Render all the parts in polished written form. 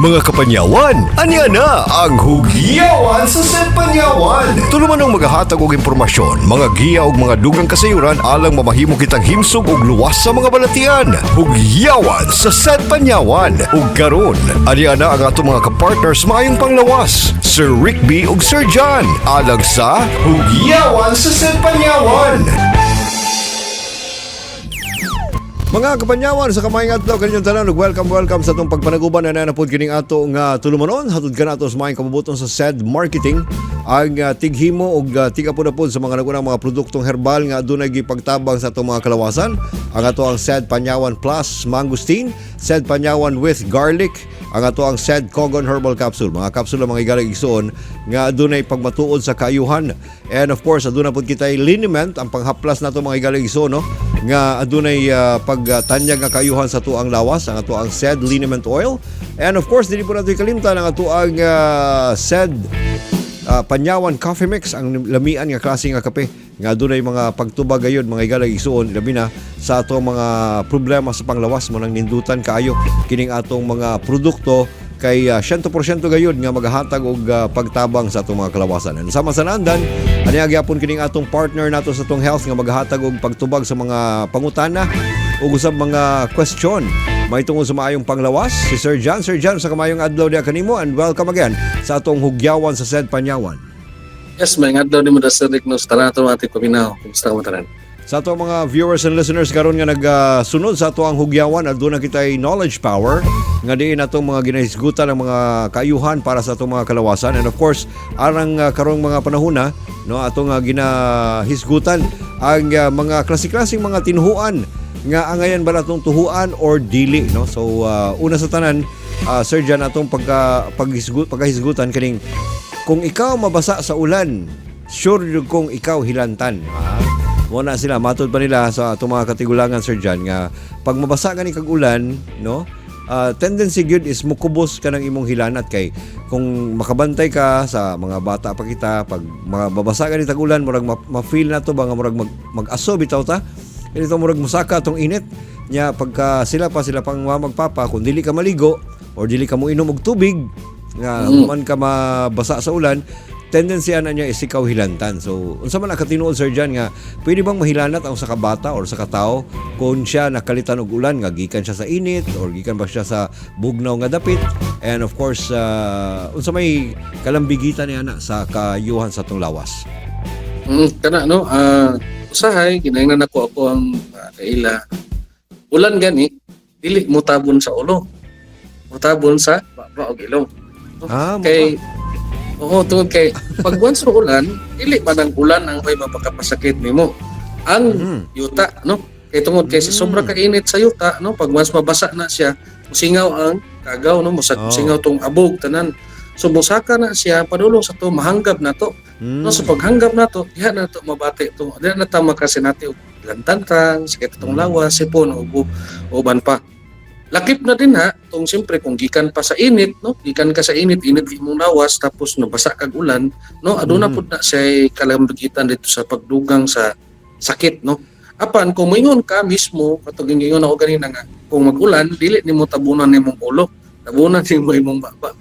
Mga kapanyawan, anya na ang Hugyawan sa Panyawan. Tuluman ang magahatag og impormasyon, mga giya og mga dugang kasayuran alang mamahimo kitang himsog og luwas sa mga balatian. Hugyawan sa Panyawan. Ug karon, anya na ang atong mga kapartners maayong panglawas, Sir Rick B ug Sir John, alang sa Hugyawan sa Panyawan. Mga kapanyawan, sa kamayng adlaw kaninyong tanan ug welcome, welcome sa atong pagpanaguban na napud kining ato nga tulumanon. Hatod kanato sa maayong kabubuton sa SED Marketing, ang tighimo og tigapod-apod sa mga nagunang mga produktong herbal nga adunay gipagtabang sa atong mga kalawasan. Ang ato ang SED Panyawan Plus Mangosteen, SED Panyawan with Garlic, ang ato ang SED Kogon Herbal Capsule. Mga kapsula, mga higala, igsuon, nga adunay pagmatuod sa kaayuhan. And of course, aduna pud kitay liniment, ang panghaplas nato, mga higala, igsuon, no, nga adunay pagtanyag nga kaayuhan sa atuang lawas, ang ato ang SED Liniment Oil. And of course, dili po nato ikalimtan ang ato ang SED Panyawan Coffee Mix, ang lamian nga klase nga kape nga adunay mga pagtubag gayud, mga higala, igsuon, labi na sa atong mga problema sa panglawas mo. Nang nindutan kaayo kining atong mga produkto kay 100% gayud nga magahatag og pagtabang sa atong mga kalawasan. And sama sa naandan, ani gyapon kining atong partner nato sa atong health nga magahatag og pagtubag sa mga pangutana ug usab mga question may tungod sa maayong panglawas, si Sir John. Sir John, sa kamayong adlaw diha kanimo and welcome again sa atong Hugyawan sa Sed Panyawan. Yes, may adlaw nimo da, Sir Rick, no, sa tanan ato ating paminaw. Kumusta ka mo tanan? Sa ato mga viewers and listeners karon nga nagsunod sa ato ang Hugyawan, aduna kitay knowledge power nga diin atong mga ginahisgutan ang mga kaayuhan para sa atong mga kalawasan. And of course, arang karong mga panahona, no, atong ginahisgutan ang mga klase-klaseng mga tinuhuan nga angayan ba natong tuhuan or dili, no? So una sa tanan, Sir John, atong pagkahisgutan kaning kung ikaw mabasa sa ulan, sure jud kung ikaw hilantan. Ah, mo na sila, matod pa nila sa atong mga katigulangan, Sir John, nga pag mabasa gani kag ulan, no, tendency gyud is mukubos ka ng imong hilanat. Kay kung makabantay ka sa mga bata pa kita, pag mababasa gani tag ulan, murag ma-feel na to ba nga murag mag-aso bitaw ta. Ito murag musaka tong init nya. Pagka sila pa sila pang magpapa, kung dili ka maligo or dili ka mo inom og tubig nga man ka mabasa sa ulan, tendency ana niya is ikaw hilantan. So unsa man ang katinuod, Sir John, nga pwede bang mahilanat ang sa kabata or sa katao kung siya nakalitan og ulan nga gikan siya sa init or gikan ba siya sa bugnaw nga dapit? And of course, unsa may kalambigitan niya na sa kaayuhan sa atong lawas? Kana no, usahay ginaingnan nako ako ang kaila. Ulan gani, dili mo tabon sa ulo. Mutabon sa baba og ilong. Ah, mo Kay oo, tungod kay pag once mo ulan, dili man ang ulan ang may mapakapasakit nimo. Ang yuta, no? Kay tungod kay sa sobra ka init sa yuta, no? Pag once mabasa na siya, musingaw ang kagaw, no? Musag musingaw tong abog tanan. So musaka na siya padulong sa to mahanggap na to. No, so paghanggap na to, diha na to mabati to. Diha na ta makasinati og lantantang, sakit atong lawas, sipon, ubo, uban pa. Lakip na din ha, tong siyempre kung gikan pa sa init, no? Gikan ka sa init, init imong lawas tapos nabasa kag ulan, no? Aduna pud na siya kalambigitan dito sa pagdugang sa sakit, no? Apan kung moingon ka mismo, katong giingon ako ganina nga, kung mag-ulan, dili nimo tabunan nimong ulo, tabunan nimo imong baba.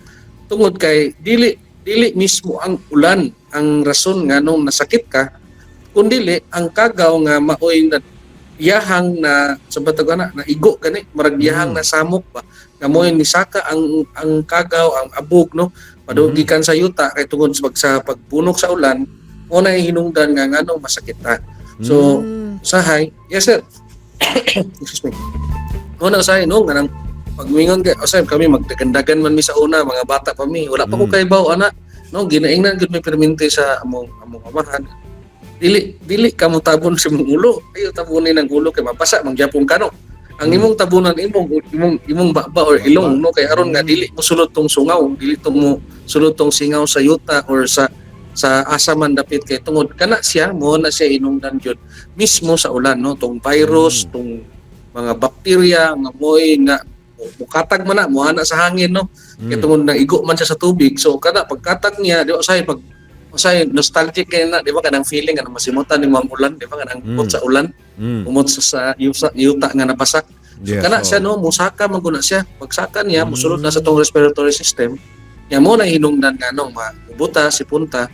Tungod kay dili dili mismo ang ulan ang rason nga nung nasakit ka, kundili ang kagaw nga maoy na yahang na sa batag na naigo gani, marag yahang na samok ba nga mo'y nisaka ang kagaw, ang abog, no, padung gikan sa yuta kay tungod sa pagbunok sa ulan mo na hinungdan nga nganong masakit ta. So, usahay, yes sir, excuse me, mo na usahay, no, nga nang pagmingon kay usahay kami magdagandagan man mi sa una, mga bata pa mi, wala pa ko kaibaw ana, no, ginaingnan gud mi permente sa among amahan, dili dili ka mo tabon sa imong ulo, ayo tabunin ang ulo kay mabasa man gyapon ka, no? Ang imong tabunan imong baba or ilong, no, kay aron nga dili mo sulod tong sungaw, dili tong mo sulod tong singaw sa yuta or sa asa man dapit, kay tungod kana siya mo na siya inungdan gyud mismo sa ulan, no, tong virus, tong mga bakterya nga moy nga mukatag man na moana sa hangin, no, kay tungod na igo man siya sa tubig. So kada pagkatag niya di ba, usahay pag usahay nostalgic kay na, di ba, kanang feeling nga masimutan nimo ang ulan, di ba, kanang umot sa ulan, umot sa yuta nga nabasa. So Yes, kana oo. Siya, no, musaka man guna siya. Pagsaka niya, musulod na sa atong respiratory system. Nya mo na hinungdan nga no maubo ta, sipon ta.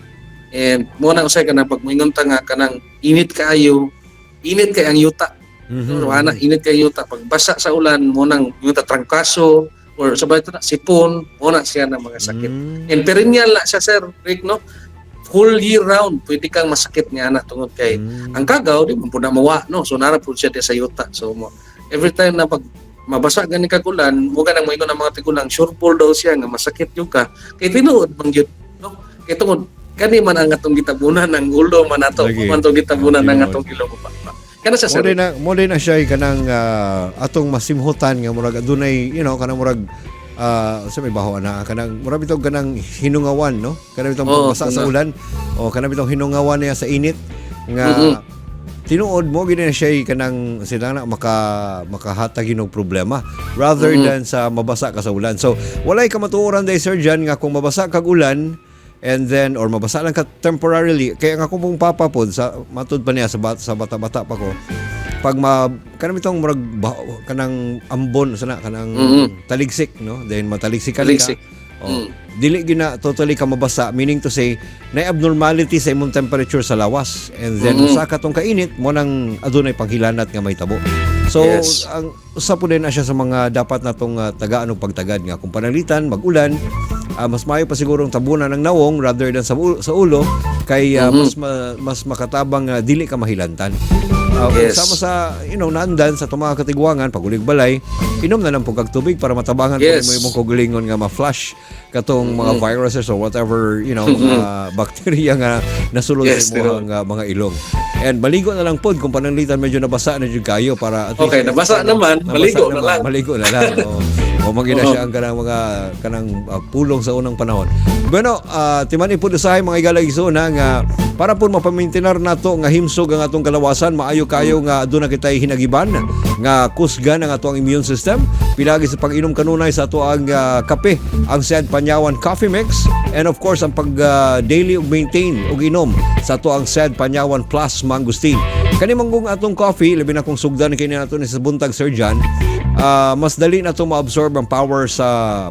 And mo na usay kanang pag moingon ta nga kanang init kaayo, init kay ang yuta. No, ana, init kay yuta, pag basa sa ulan mo nang yuta, trangkaso or sabay ito na sipon, mo na siya ng mga sakit. And perennial na siya, Sir Rick, no? Whole year round pwede kang masakit niya na tungod kay ang kagaw di man pud na mawa, no? So nara pud siya di sa yuta. So mo every time na pag mabasa gani kag ulan, mo ganang moingon ang mga tigulang, sure ball daw siya nga masakit yung ka, kay tinuod man gyud, no? Kay tungod kani man ang atong gitabunan ng ulo man ato, Lagi. man atong gitabunan ng Tinuod. atong ilong pa. Kana siya, Mo Sir. din na siya kanang atong masimhutan nga murag adunay kanang murag sa may baho ana, kanang murag bitong kanang hinungawan, no, kanang bitong Oo, basa sa kana. ulan o kanang bitong hinungawan niya sa init nga tinuod mo gid na siya kanang sila na makahatag og problema rather than sa mabasa ka sa ulan. So walay kamatuoran day, Sir John, nga kung mabasa kag ulan and then or mabasa lang ka temporarily, kaya nga akong pong papa pod, sa matud pa niya sa bata-bata pa ko, pag ma kanang bitong murag kanang ambon sana, kanang taligsik, no, then mataliksikan ka. Taligsik. Oh, dili gina totally ka mabasa, meaning to say na abnormality sa imong temperature sa lawas and then usa ka tong kainit mo nang adunay panghilanat nga mahitabo. So ang usa po din na siya sa mga dapat natong tagaan og pagtagad nga kung pananglitan mag-ulan, mas maayo pa sigurong tabunan ng nawong rather than sa ulo kay mas makatabang nga dili ka mahilantan. Sama sa naandan sa itong mga katigwangan, pag ulig balay, inom na lang po kag tubig para matabangan po mo imong kaugalingon nga ma-flush katong mga viruses or whatever, mga bacteria nga nasulod sa imong mga ilong. And maligo na lang pod kung pananglitan medyo nabasa na jud kayo para at least Okay, nabasa naman, nabasa maligo na naman, lang. maligo na lang. O, o magina siya ang kanang mga kanang pulong sa unang panahon. Bueno, timani po usahay, mga igala igsoon ha, nga para po mapamintinar nato nga himsog ang atong kalawasan, maayo kayo nga aduna kitay hinagiban nga kusgan ang ato ang immune system pinagi sa pag-inom kanunay sa ato ang kape, ang Sed Panyawan Coffee Mix, and of course ang pag daily ug maintain ug inom sa ato ang Sed Panyawan Plus Mangosteen. Kani manggong atong coffee, labi na kung sugdan kini nato ni sa buntag, Sir John, mas dali na to ma-absorb ang power sa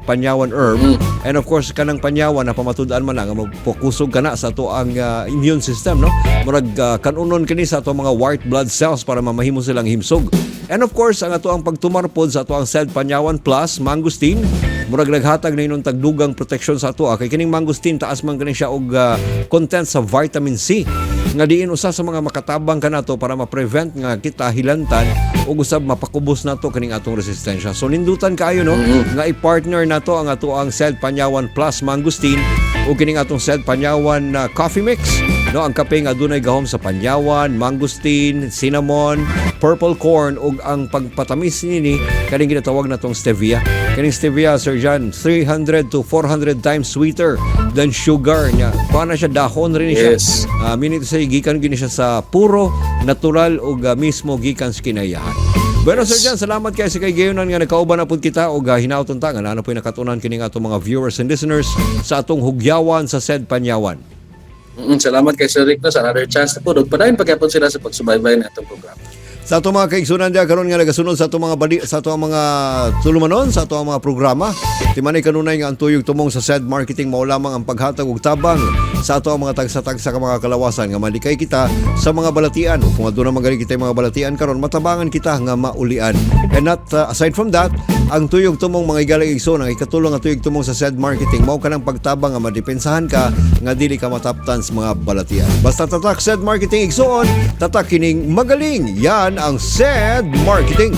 panyawan herb and of course kanang panyawan na pamatud-an man na nga magpokusog ka na sa ato ang immune system, no? Murag kanunon kini sa ato mga white blood cells para mamahimo silang himsog. And of course ang ato ang pagtumar pod sa ato ang Sed Panyawan Plus Mangosteen, murag naghatag na inon tagdugang protection sa ato kay kining mangosteen taas man kini siya og content sa vitamin C nga diin usa sa mga makatabang kanato para ma-prevent nga kita hilantan ug usab mapakubos nato kining atong resistensya. So nindutan kaayo, no, nga i-partner nato ang ato ang Sed Panyawan Plus Mangosteen ug kining atong Sed Panyawan Coffee Mix. No, ang kape nga adunay gahom sa panyawan, mangosteen, cinnamon, purple corn ug ang pagpatamis nini kaning ginatawag natong stevia. Kaning stevia, Sir John, 300 to 400 times sweeter than sugar niya. Kuha na siya, dahon rin siya. Meaning to say, gikan gini siya sa puro, natural ug mismo gikan sa kinaiyahan. Bueno, Sir John, salamat kay sa kay gayonan nga nakauban na pud kita ug hinauton ta nga naa na po'y nakatunan kining atong mga viewers and listeners sa atong hugyawan sa Sed Panyawan. Salamat kay Sir Rick, no, sa another chance na po. Ug padayon pagyapon sila sa pagsubaybay na atong programa. Sa atong mga kaigsunan diya karon nga nagasunod sa atong mga bali, sa atong mga tulumanon, sa atong mga programa, timanay kanunay nga ang tuyog tumong sa Sed Marketing mao lamang ang paghatag og tabang sa atong mga tagsa-tagsa ka mga kalawasan nga malikay kita sa mga balatian o kung aduna man gani kita mga balatian karon, matabangan kita nga maulian. And not aside from that, ang tuyog tumong, mga igalang igsoon, ang ikatulong nga tuyog tumong sa Sed Marketing mao kanang pagtabang nga madepensahan ka nga dili ka mataptan sa mga balatian. Basta tatak Sed Marketing, igsoon, tatak kining magaling. Yan ang Sed Marketing.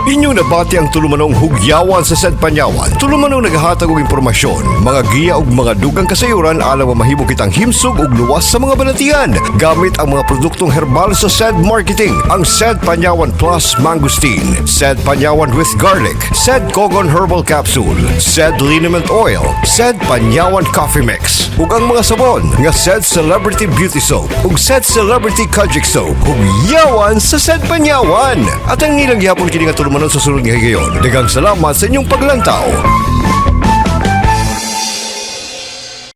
Inyong nabati ang tulumanong hugyawan sa Sed Panyawan. Tulumanong naghahatag og impormasyon, mga giya ug mga dugang kasayuran alang mamahimo kitang himsog ug luwas sa mga balatian gamit ang mga produktong herbal sa Sed Marketing. Ang Sed Panyawan Plus Mangosteen, Sed Panyawan with Garlic, Sed Kogon Herbal Capsule, Sed Liniment Oil, Sed Panyawan Coffee Mix, ug ang mga sabon nga Sed Celebrity Beauty Soap ug Sed Celebrity Kojic Soap. Hugyawan sa Sed Panyawan. At ang nilang gihapon kini nga tulumanon sa sunod nga higayon. Daghang salamat sa inyong paglantaw.